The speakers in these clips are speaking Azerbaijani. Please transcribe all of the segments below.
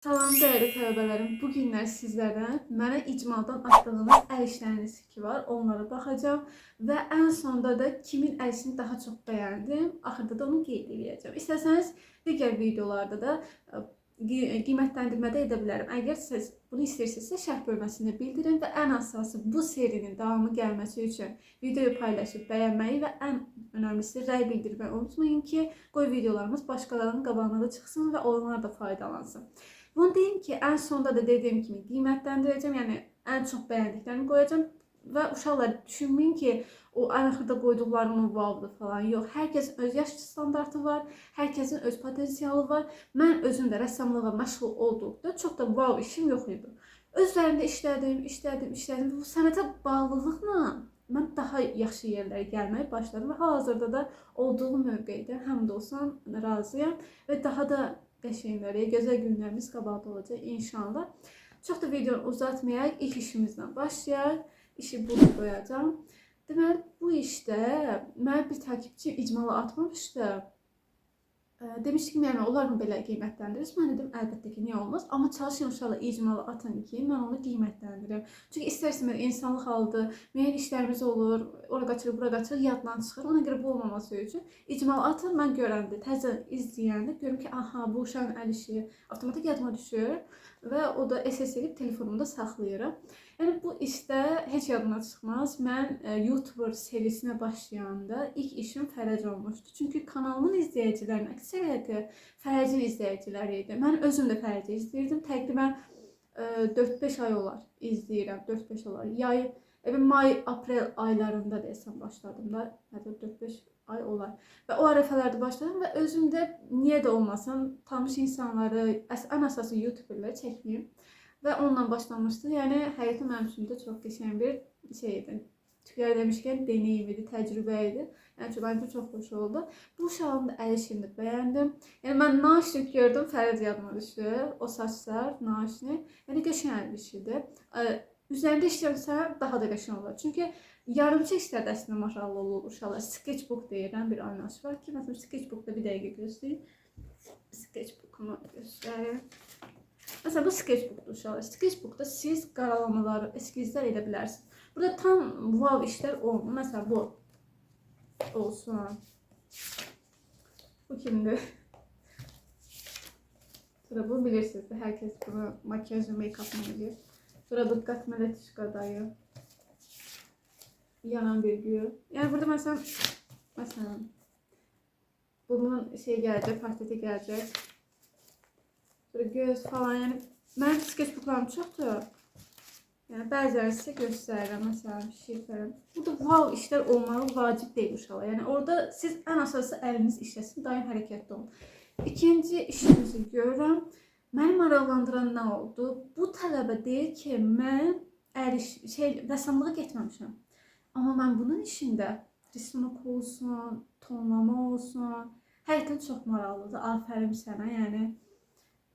Salam dəyərli tələbələrim. Bu günlər sizlərə mənə icmaldan atdığınız əl işləriniz ki var, onlara baxacağam və ən sonda da kimin əl işini daha çox bəyəndim, axırda da onu qeyd eləyəcəm. İstəsəniz digər videolarda da qiymətləndirmə də edə bilərəm. Əgər siz bunu istəyirsinizsə şərh bölməsində bildirin və ən əsası bu serinin davamı gəlməsi üçün videoyu paylaşıb bəyənməyi və ən önəmlisi rəy bildirməyi unutmayın ki, qoy videolarımız başqalarının qabağına da çıxsın və onlar da faydalansın. Bunu deyim ki, ən sonda da dediyim kimi qiymətləndirəcəm, yəni ən çox bəyəndiklərimi qoyacağam və uşaqlar düşünməyin ki, o ən axırda qoyduqlarım vaudur falan. Yox, hər kəsin öz yaş standartı var, hər kəsin öz potensialı var. Mən özüm də rəssamlığa məşğul olduqda çox da vau işim yox idi. Öz üzərimdə işlədim, işlədim, işlədim. Bu sənətə bağlılıqla mən daha yaxşı yerlərə gəlməyə başladım və hal-hazırda da olduğum mövqedə həmd olsun razıyam və daha da qəşəngləri, gözəl günlərimiz qabaqda olacaq inşallah. Çox da videonu uzatmayaq, ilk işimizlə başlayaq. İşi burada qoyacağam. Deməli, bu işdə mənə bir takipçi icmala atmamışdı. Demişdi ki, yəni olar mı belə qiymətləndiririz? Mən dedim, əlbəttə ki, niyə olmaz? Amma çalışın uşaqlar icmala atın ki, mən onu qiymətləndirim. Çünki istər-istəməz insanlıq halıdır, müəyyən işlərimiz olur, ora qaçır, bura qaçır, yaddan çıxır. Ona görə bu olmaması üçün icmal atın, mən görəndə, təzə izləyəndə görüm ki, aha, bu uşağın əl işi avtomatik yadıma düşür və o da SS edib telefonumda saxlayıram. Yəni bu işdə heç yadımdan çıxmaz. Mən YouTuber serisinə başlayanda ilk işim Fərəc olmuşdu. Çünki kanalımın izləyicilərinin əksəriyyəti Fərəcin izləyiciləri idi. Mən özüm də Fərəci izləyirdim. Təqribən 4-5 ay olar izləyirəm. 4-5 olar. Yay, may, aprel aylarında desəm başladım da. Hətta 4-5 ay olar. Və o ərəfələrdə başladım və özüm də niyə də olmasın tanış insanları, ən əsası YouTuberləri çəkməyim. Və onunla başlamışdı. Yəni həqiqətən mənim üçün də çox qəşəng bir şey idi. Türklər demişkən deneyim idi, təcrübə idi. Yəni çox, mənim üçün çox xoş oldu. Bu uşağın da əl işini bəyəndim. Yəni mən naşnik gördüm, Fərəd yadıma düşdü. O saçlar, naşnik. Yəni qəşəng əl işidir. Üzərində işləsə daha da qəşəng olar. Çünki yarımçı işlər də əslində maraqlı olur uşaqlar. Sketchbook deyilən bir anlayış var ki, məsələn sketchbookda bir dəqiqə gözləyin. Sketchbookumu göstərim. Məsələn, bu sketchbookdur uşaqlar. Sketchbookda siz qaralamaları, eskizlər edə bilərsiniz. Burada tam wow işlər olmur. Məsələn, bu olsun. Bu kimdir? Sonra bunu bilirsiniz də, hər kəs bunu makyaj və make-upla eləyir. Sonra bu qatmeletişka dayı. Yanan bir gül. Yəni burada məsələn bunun şey gələcək, portreti gələcək. Sonra göz falan, yəni mənim sketchbooklarım çoxdur. Yəni bəzilərini sizə göstərirəm, məsələn, şey falan. Burada wow işlər olmalı vacib deyil uşaqlar. Yəni orada siz ən əsası əliniz işləsin, daim hərəkətdə olun. İkinci işimizi görürəm. Məni maraqlandıran nə oldu? Bu tələbə deyir ki, mən əl iş, şey, rəssamlığa getməmişəm. Amma mən bunun işində risunok olsun, tonlama olsun, həqiqətən çox maraqlıdır. Afərin sənə,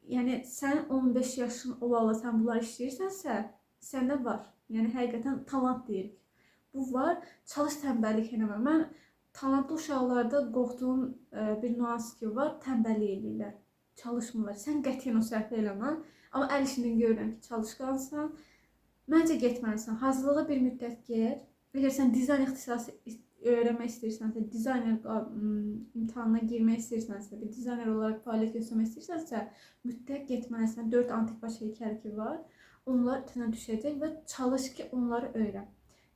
yəni sən 15 yaşın olalı sən bunları işləyirsənsə, səndə var. Yəni həqiqətən talant deyirik. Bu var. Çalış, tənbəllik eləmə. Mən talantlı uşaqlarda qorxduğum bir nüans ki var, tənbəllik eləyirlər. Çalışmırlar. Sən qətiyyən o səhvi eləmə. Amma əl işindən görürəm ki, çalışqansan. Məncə getməlisən. Hazırlığa bir müddət get. Əgər sən dizayn ixtisası öyrənmək istəyirsənsə, dizayner imtahanına girmək istəyirsənsə, bir dizayner olaraq fəaliyyət göstərmək istəyirsənsə, mütləq getməlisən. 4 antik baş heykəl ki var. Onlar sənə düşəcək və çalış ki, onları öyrən.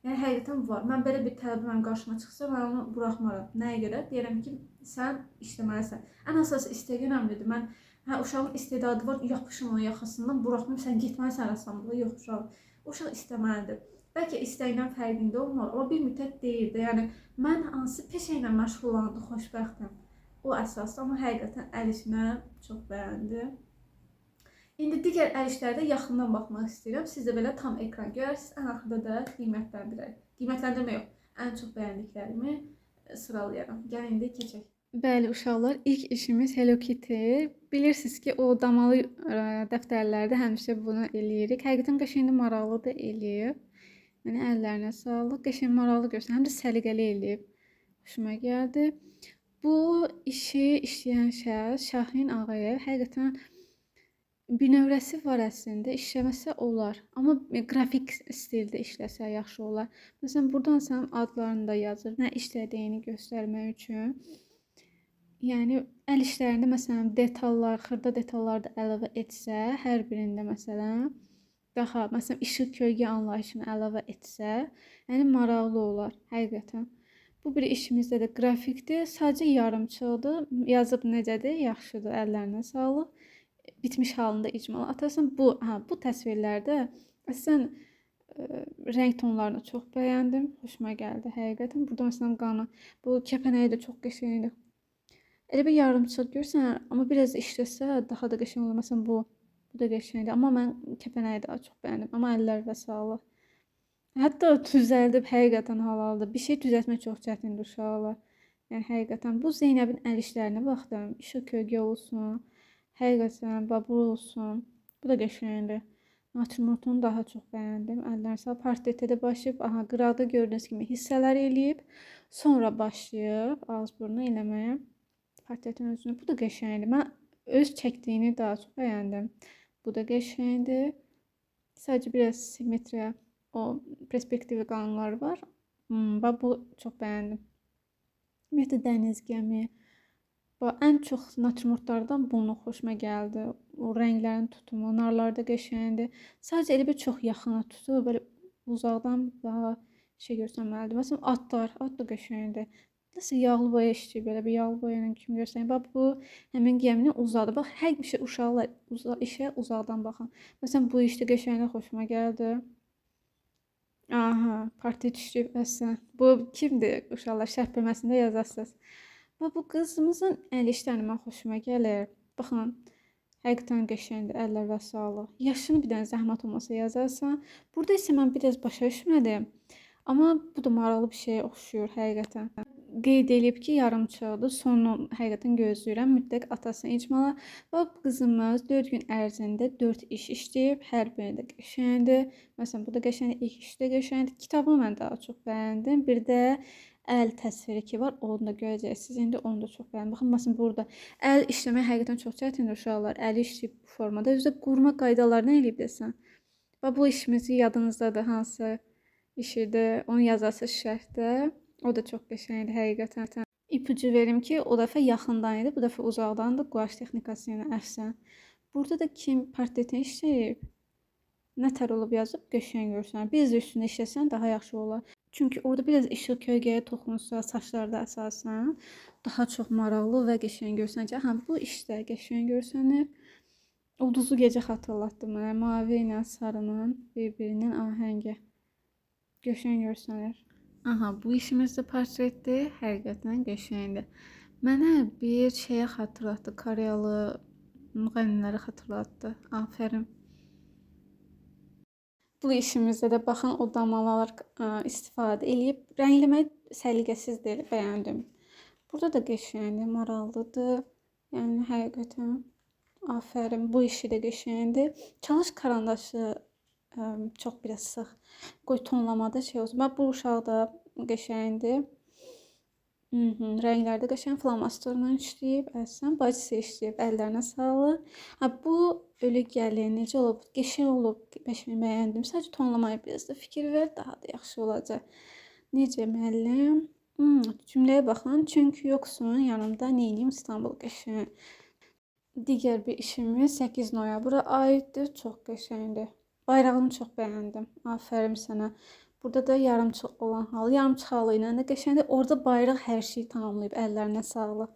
Yəni həqiqətən var. Mən belə bir tələbə mənim qarşıma çıxsa, mən onu buraxmaram. Nəyə görə? Deyirəm ki, sən işləməlisən. Ən əsası istək önəmlidir. Mən uşağın istedadı var, yapışım onun yaxasından, buraxmayım, sən getməlisən rəssamlığa. Yox uşaq. Uşaq istəməlidir. Bəlkə istəklə fərqində olmalı, amma bir müddət deyir də, yəni mən hansı peşə ilə məşğul olanda xoşbəxtəm. O əsasdır, amma həqiqətən əl işinə çox bəyəndim. İndi digər əl işlərdə yaxından baxmaq istəyirəm. Siz də belə tam ekran görərsiniz. Ən axırda da qiymətləndirək. Qiymətləndirmə yox, ən çox bəyəndiklərimi sıralayaram. Gəlin indi keçək. Bəli, uşaqlar, ilk işimiz Hello Kitty. Bilirsiniz ki, o damalı dəftərlərdə həmişə bunu eləyirik. Həqiqətən qəşəng maraqlı da eləyib. Yəni əllərinə sağlıq. Qəşəng maraqlı görsün. Həm də səliqəli eləyib. Xoşuma gəldi. Bu işi işləyən şəxs Şahin Ağayev. Həqiqətən Bir növrəsi var əslində, işləməsə olar. Amma qrafik stildə işləsə yaxşı olar. Məsələn, buradan sən adlarını da yazır, nə işlədiyini göstərmək üçün. Yəni əl işlərində məsələn detallar, xırda detallar da əlavə etsə, hər birində məsələn daha məsələn işıq kölgə anlayışını əlavə etsə, yəni maraqlı olar həqiqətən. Bu bir işimizdə də qrafikdir, sadəcə yarımçıqdır. Yazıb necədir? Yaxşıdır, əllərinə sağlıq. Bitmiş halında icmala atasan. Bu, bu təsvirlərdə əslən rəng tonlarını çox bəyəndim. Xoşuma gəldi həqiqətən. Burada məsələn qanı, bu kəpənəyi də çox qəşəngdir. Elə bir yarımçıq görsən, amma biraz işləsə daha da qəşəng olur. Məsələn bu da qəşəngdir. Amma mən kəpənəyi daha çox bəyəndim. Amma əllər və sağlıq. Hətta düzəldib həqiqətən halaldır. Bir şey düzəltmək çox çətindir uşaqlar. Yəni həqiqətən bu Zeynəbin əl işlərinə baxdım. İşıq kölgə olsun. Həqiqətən babur olsun. Bu da qəşəngdir. Natürmortunu daha çox bəyəndim. Əllərinə sağlıq. Portretə də başlayıb, aha, qıraqda gördüyünüz kimi hissələr eləyib. Sonra başlayıb ağız burnu eləməyə. Portretin özünü. Bu da qəşəngdir. Mən öz çəkdiyini daha çox bəyəndim. Bu da qəşəngdir. Sadəcə biraz simmetriya, o perspektivi qanunları var. Bax, bu çox bəyəndim. Ümumiyyətlə dəniz gəmi. Bax, ən çox natürmortlardan bunu xoşuma gəldi. O rənglərin tutumu, narlar da qəşəngdir. Sadəcə elə bir çox yaxına tutub, belə uzaqdan daha şey görsənməlidir. Məsələn, atlar, at da qəşəngdir. Nəsə yağlı boya işləyir, belə bir yağlı boya ilə kimi görsənir. Bax, bu həmin gəmini uzadı. Bax, hər bir şey uşaqlar işə uzaqdan baxın. Məsələn, bu işdə qəşənglik xoşuma gəldi. Aha, portret işləyib əslən. Bu kimdir uşaqlar? Şərh bölməsində yazasınız. Bax, bu qızımızın əl işləri mən xoşuma gəlir. Baxın, həqiqətən qəşəngdir, əllər və sağlıq. Yaşını bir dənə zəhmət olmasa yazarsan. Burada isə mən biraz başa düşmədim. Amma bu da maraqlı bir şeyə oxşuyur həqiqətən. Qeyd eləyib ki, yarımçıqdır. Sonunu həqiqətən gözləyirəm. Mütləq atasını icmala. Bax, qızımız 4 gün ərzində 4 iş işləyib. Hər biri də qəşəngdir. Məsələn, bu da qəşəngdir, ilk iş də qəşəngdir. Kitabı mən daha çox bəyəndim. Bir də əl təsviri ki var, onu da görəcəksiniz. İndi onu da çox bəyəndim. Baxın, məsələn, burada əl işləmək həqiqətən çox çətindir uşaqlar. Əli işləyib bu formada. Özü də qurma qaydalarını eləyib desən. Bax, bu işimizi yadınızdadır, hansı iş idi, onu yazasınız şərhdə. O da çox qəşəngdir həqiqətən. İpucu verim ki, o dəfə yaxından idi, bu dəfə uzaqdandır. Quaş texnikası ilə əfsən. Burada da kim portretini işləyib, nə tər olub yazıb, qəşəng görsənir. Biraz da üstündə işləsən daha yaxşı olar. Çünki orada biraz işıq kölgəyə toxunsa, saçlarda əsasən daha çox maraqlı və qəşəng görsənəcək. Hə, bu işdə qəşəng görsənir. Ulduzlu gecə xatırlatdı mənə. Mavi ilə sarının bir-birinin ahəngi. Qəşəng görsənir. Aha, bu işimiz də portretdir. Həqiqətən qəşəngdir. Mənə bir şeyə xatırlatdı. Koreyalı müğənniləri xatırlatdı. Afərin. Bu işimizdə də baxın, o damlalar istifadə eləyib. Rəngləmə səliqəsizdir, bəyəndim. Burada da qəşəngdir, maraqlıdır. Yəni həqiqətən afərin. Bu işi də qəşəngdir. Çalış karandaşı çox biraz sıx. Qoy tonlamada şey olsun. Bax, bu uşaq da qəşəngdir. Rənglər də qəşəng flomasterla işləyib. Əslən, bacısı işləyib. Əllərinə sağlıq. Ha, bu ölü gəlin necə olub? Qəşəng olub. Qəşəng bəyəndim. Sadəcə tonlamaya biraz da fikir ver, daha da yaxşı olacaq. Necə müəllim? Cümləyə baxın. Çünki yoxsun yanımda. Neyniyim? İstanbul qəşəng. Digər bir işimiz 8 noyabra aiddir. Çox qəşəngdir. Bayrağını çox bəyəndim. Afərin sənə. Burada da yarımçıq olan halı, yarımçıq halı ilə də qəşəngdir. Orada bayraq hər şeyi tamamlayıb. Əllərinə sağlıq.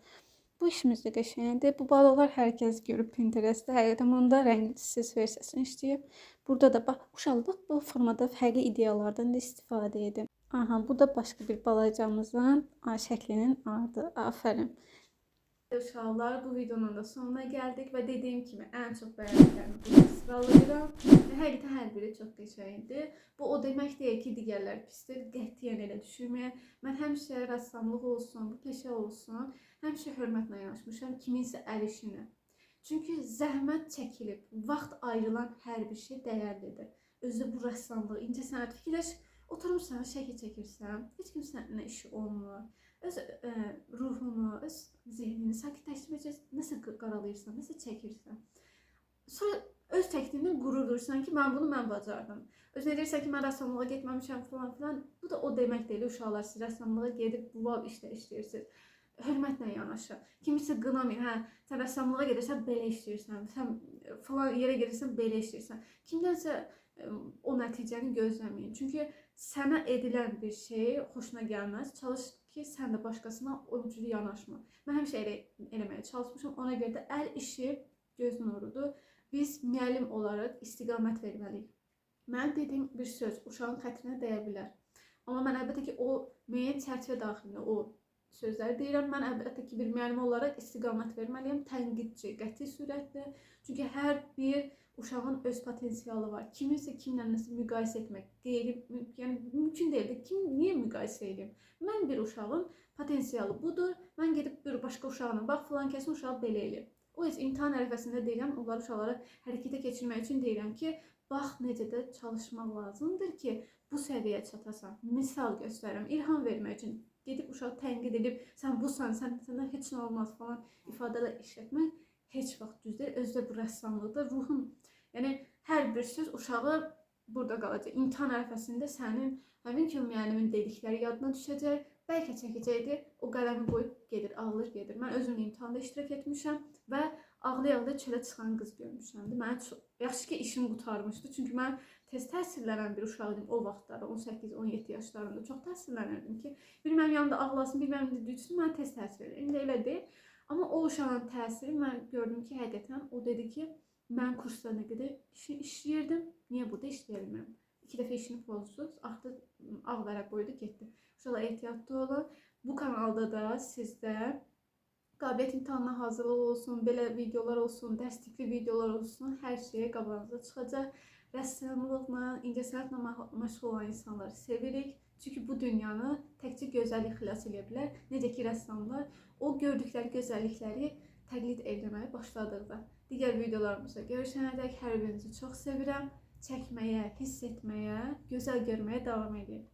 Bu işimiz də qəşəngdir. Bu balıqlar hər kəs görüb Pinterestdə. Həqiqətən bunda rənglisiz versiyasını işləyib. Burada da bax, uşaqlar, bax, bu formada fərqli ideyalardan da istifadə edin. Aha, bu da başqa bir balacamızın şəklinin adı. Afərin. Uşaqlar, bu videonun da sonuna gəldik və dediyim kimi ən çox bəyəndiklərimi burada sıralayıram. Və həqiqətən hər biri çox qəşəngdir. Bu o demək deyil ki, digərlər pisdir. Qətiyyən elə düşünməyin. Mən həmişə rəssamlıq olsun, bu peşə olsun, həmişə hörmətlə yanaşmışam kiminsə əl işinə. Çünki zəhmət çəkilib, vaxt ayrılan hər bir şey dəyərlidir. Özü bu rəssamlıq, incə sənət. Fikirləş, oturursan, şəkil çəkirsən, heç kimsə işi olmur. Öz ruhunu, öz zehnini sakitləşdirmək üçün nəsə qaralayırsan, nəsə çəkirsən. Sonra öz çəkdiyindən qürur duyursan ki, mən bunu mən bacardım. Özünə deyirsən ki, mən rəssamlığa getməmişəm falan filan. Bu da o demək deyil uşaqlar, siz rəssamlığa gedib bu vaxt işlə işləyirsiniz. Hörmətlə yanaşın. Kimisə qınamayın. Hə, sən rəssamlığa gedirsən, belə işləyirsən. Sən falan yerə gedirsən, belə işləyirsən. Kimdənsə o nəticəni gözləməyin. Çünki sənə edilən bir şey xoşuna gəlməz. Çalış ki, sən də başqasına o cür yanaşma. Mən həmişə elə eləməyə çalışmışam. Ona görə də əl işi göz nurudur. Biz müəllim olaraq istiqamət verməliyik. Mənim dediyim bir söz uşağın xətrinə dəyə bilər. Amma mən əlbəttə ki, o müəyyən çərçivə daxilində o sözləri deyirəm. Mən əlbəttə ki, bir müəllim olaraq istiqamət verməliyəm. Tənqidçi, qəti sürətdə. Çünki hər bir uşağın öz potensialı var. Kiminsə kimlə nəsə müqayisə etmək qeyri, yəni mümkün deyildi. Kim niyə müqayisə edeyim? Mən bir uşağın potensialı budur. Mən gedib bir başqa uşağına bax, filan kəsin uşağı belə eləyib. O heç imtahan ərəfəsində deyirəm, onları uşaqları hərəkətə keçirmək üçün deyirəm ki, bax necə də çalışmaq lazımdır ki, bu səviyyəyə çatasan. Misal göstərirəm, ilham vermək üçün. Gedib uşağı tənqid edib, sən busan, səndən heç nə olmaz falan ifadələr işlətmək heç vaxt düz deyil. Özü də bu rəssamlıqda ruhun, yəni hər bir söz uşağı burada qalacaq. İmtahan ərəfəsində sənin həmin ki müəllimin dedikləri yadına düşəcək, bəlkə çəkəcəkdi, o qələmi qoyub gedir, ağlayır gedir. Mən özüm də imtahanda iştirak etmişəm və ağlaya-ağlaya çölə çıxan qız görmüşəm. Mənə çox yaxşı ki, işim qurtarmışdı. Çünki mən tez təsirlənən bir uşaq idim o vaxtlarda, 18-17 yaşlarında çox təsirlənirdim ki, bir mənim yanımda ağlasın, bir mənim yanımda düşsün, mənə tez təsir edir. İndi elə deyil. Amma o uşağın təsiri mən gördüm ki, həqiqətən o dedi ki, mən kursda nə qədər işləyirdim, niyə burada işləyə bilmirəm? 2 dəfə işini pozdu, axırda ağ vərəq qoydu, getdi. Uşaqlar ehtiyatlı olun. Bu kanalda da sizdə qabiliyyət imtahanına hazırlıq olsun, belə videolar olsun, dərs tipli videolar olsun, hər şeyə qabağınıza çıxacaq. Rəssamlıqla, incəsənətlə məşğul olan insanları sevirik. Çünki bu dünyanı təkcə gözəllik xilas eləyə bilər. Necə ki, rəssamlar o gördükləri gözəllikləri təqlid eləməyə başladıqda. Digər videolarımızda görüşənədək hər birinizi çox sevirəm. Çəkməyə, hiss etməyə, gözəl görməyə davam edin.